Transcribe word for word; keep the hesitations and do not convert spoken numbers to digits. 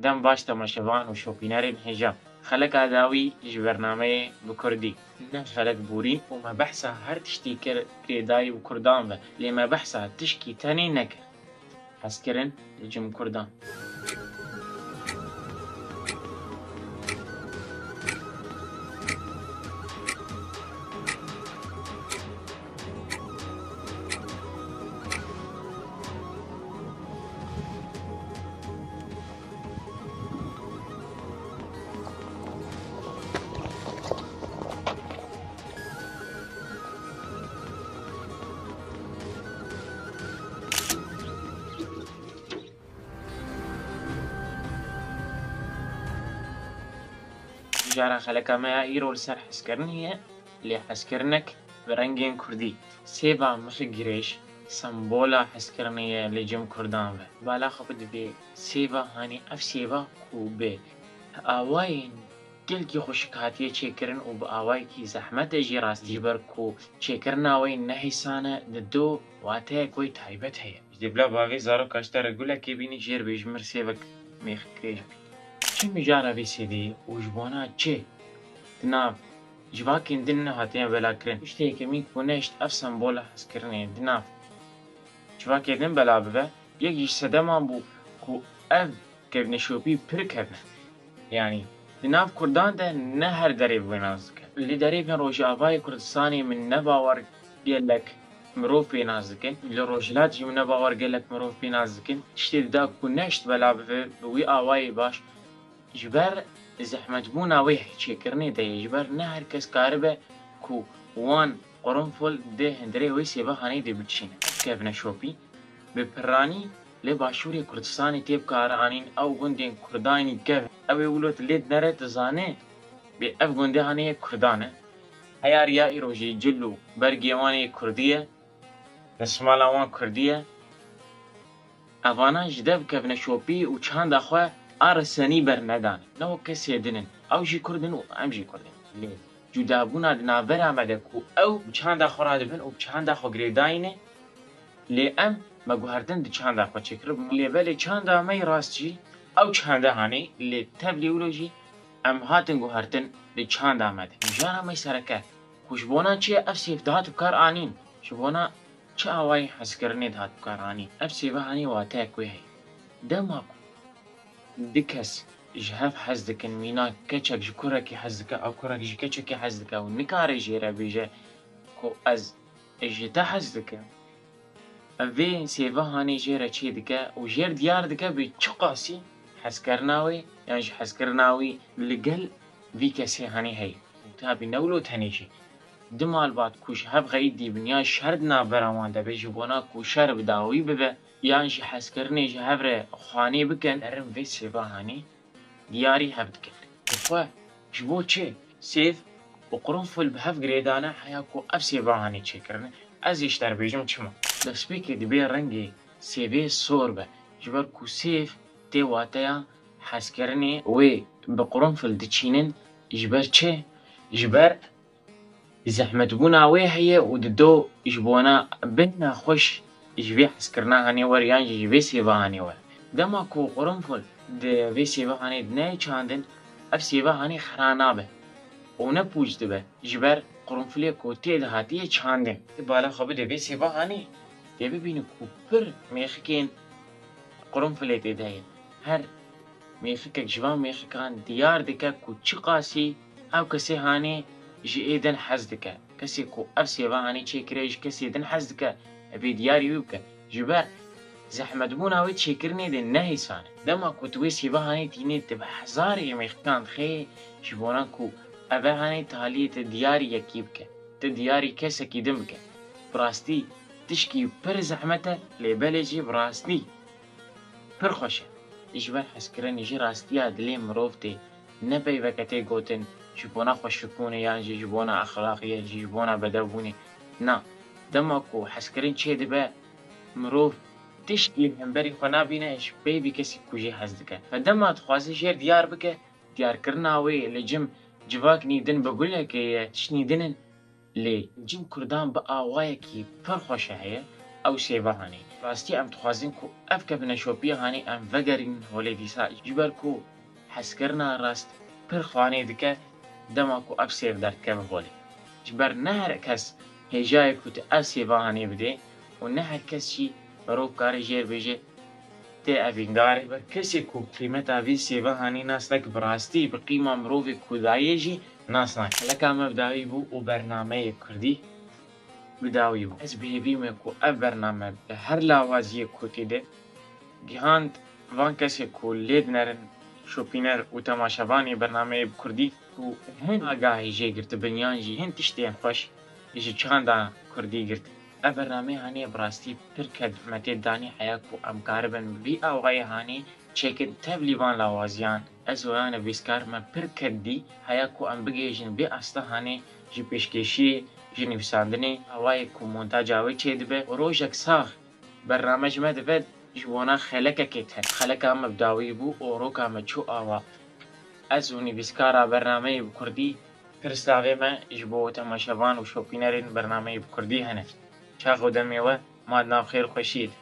Dem baş temaşevan û şopînerên hêja. Xeleka dawî ji bernameyê bi kurdî. Ne xelek borî û me behsa her tiştî kir girêdayî bi kurdan ve. Lê me behsa tişkî tenê nekir. Hezkirin li cem kurdan. Mijara xeleka me ya îro li ser hezkirinê ye, lê hezkirinek bi rengên kurdî. Sêva mixgirêj sembola hezkirinê ye li cem kurdan ve. Bala xwe bidibê sêva hanê, ev sêva ku bi awayên gelkî xweşik hatiye çêkirin û bi awayekî zehmet e jî rastî, ji ber ku çêkirina wê ne hêsan e, dido wateyek wê taybet heye. Ji dêvla bavê zaroka ji te re gulekê bînî jêr bê ji mir sêvek mêxikirêj bî. Çi mijara vê sêvê û ji bona çi di nav civakên din nehatiye belakirin? Tiştê yekemîn ku nehişt ev sembola hezkirinê di nav civakê din bela bibe, yek ji sedeman bû ku ev kevneşopî pir kevn e. Yanî di nav kurdan de ne her derê bi wê nas dike. Li derêvên Rojavayê Kurdistanê min ne bawer gelek mirov pê nas dikin. Li Rojhilat jî min ne bawer gelek mirov pê nas dikin. Tiştê dida ku nehişt bela bibe bi wî awayê baş, ji ber zehmetbûna wê çêkirinê de ye. Ji ber ne her kes karibe ku wan qurunful di hundirê wê sêvahanê de biçîne. Ev kevneşopî bi piranî li Başûrê Kurdistanê tê bikaranîn, ew gundên kurdanî kevn. Ew ê wilo tu lê dinere, tu zanê bê ev gundê hanê yê kurdan e. Heya riya îro jî cil û bergê wan ê kurdî ye. Desmala wan kurdî ye. Evana ji dev kevneşopî û çanda xwe a resenî bernedane. Ne wek kesê din in. Ew jî kurd in û em jî kurd in. Lê cudabûna di navbera me de ku ew bi çanda xwe radibin û bi çanda xwe girêdayî ne, lê em me guhertin di çanda xwe çêkiribû. Lê belê çanda me yê rast jî ew çanda hanê, lê tevlî wilo jî em hatin guhertin di çanda me de. Mijara me sereke ku ji bona çi ev sêv dihat bi kar anîn, ji bona çi awayî hezkirinê dihat bi kar anîn. Ev sêve hanê wateyek wê heye. Dema ku du kes ji hev hez dikin, mîna keçek ji kurekî hez dike, ew kurek ji keçekî hez dike û nikare jê re bêje ku ez ji te hez dikim, vê sêve hanê jê re çê dike û jê re diyar dike bê çiqasî hezkirina wê yan jî hezkirina wî li gel vî kesê hanê heye. Û tabî ne wilo tenê jî. Du malbat ku ji hev xeyît dîbin ya şer di navbera wan de be, ji bona ku şer bi dawî bibe, yan jî hezkirinê ji hev re xwanê bikin, derin vê sêva hanê diyarî hev dikin. Bi xwe ji bo çi sêv û qurunfil bi hev girêdane, heya ku ev sêva hanê çêkirine? Ez ê ji te re bêjim çima. Destpêkê dibê rengê sêvê sor be, ji ber ku sêv tê wateya hezkirinê. Wê bi qurunfil diçînin, ji ber çi? Ji ber zehmetbûna wê heye û dido ji bona bêhna xweş ji vê hezkirina hanê wer yan jî ji vê sêva hanê wer. Dema ku qurunfil di vê sêva hanê de neyê çandin, ev sêva hanê xira nabe û ne pûç dibe, ji ber qurunfilê ku tê de hatiye çandin. Tu bala xwe bide vê sêva hanê, tê bibînî ku pir mêxikên qurunfilê tê de heye. Her mêxikek ji van mêxikan diyar dike ku çiqasî ew kesê hanê ji ê din hez dike. Kesê ku ev sêva hanê çêkiriye ji kesê din hez dike, evê diyarî wî bike. Ji ber zehmetbûna wê çêkirinê de ne hêsan e. Dema ku tu wê sêva hanê tînê, tu bi hezarê mêxikan dixê ji bona ku eve hanê taliyê te diyarî yekî bike, te diyarî kesekî din bike. Bi rastî tişkî pir zehmet e, lê belê jî bi rastî pir xweş e. Ji ber hezkirinê jî rastiya dilê mirov tê. Ne peyveke tê gotin ji bona xweşikbûnê yan jî ji bona exlaqiyê, jî ji bona bedewbûnê. Na, dema ku hezkirin çê dibe, mirov tişkî li hemberî xwe nabîne ji peyvî kesî ku jê hez dike. Ve dema dixwaze jêr diyar bike, diyarkirina wê li cim civaknî din bi gulekê ye, tiştnî din in. Lê cim kurdan bi awayekî pir xweş e heye, ew sêva hanê. Rastî em dixwazin ku ev kevneşopiya hanê em vegerînin holê dîsa, ji ber ku hezkirina rast pir xwanê dike dema ku ev sêv derdikeve holê. Ji ber ne her kes hêjayê ku tu ev sêva hanê bidê û ne her kes jî mirov kare jêr bêje tê evîndarê. Ber kesê ku qîmeta vî sêva hanê nas nake, bi rastî bi qîma mirovê ku dayê jî nas nake. Xeleka me bi dawî bû û bernameyê kurdî bi dawî bû. Ez bi hêvî me ku ev bername bi her lawaziyê ku tê de gihand van kesê ku lê dinerin, şopîner û temaşevanê bernameyê bi kurdî ku hin agahî jê girtibin yan jî hin tiştên xweş ji çanda kurdî girt. Ev bernameyê hanê bi rastî pir ked me tê danî heya ku em karibin vî awayê hanê çêkin tevlî van lawaziyan. Ez waya nivîskar me pir ked dî heya ku em bigihêjin vê asta hanê ji pêşkêşiyê, ji nivîsandinê, awayê ku montaja wê çêdibe û rojek sax bername ji me dibe ji bona xelekekê te. Xeleka me bi dawî bû û roka me çû awa. Ez û nivîskara bernameyê bi kurdî pir savê me ji bo temaşevan û şopînerên bernameyê bi kurdî hene. Çax û demê we ma di nav xêr û xweşiyê de.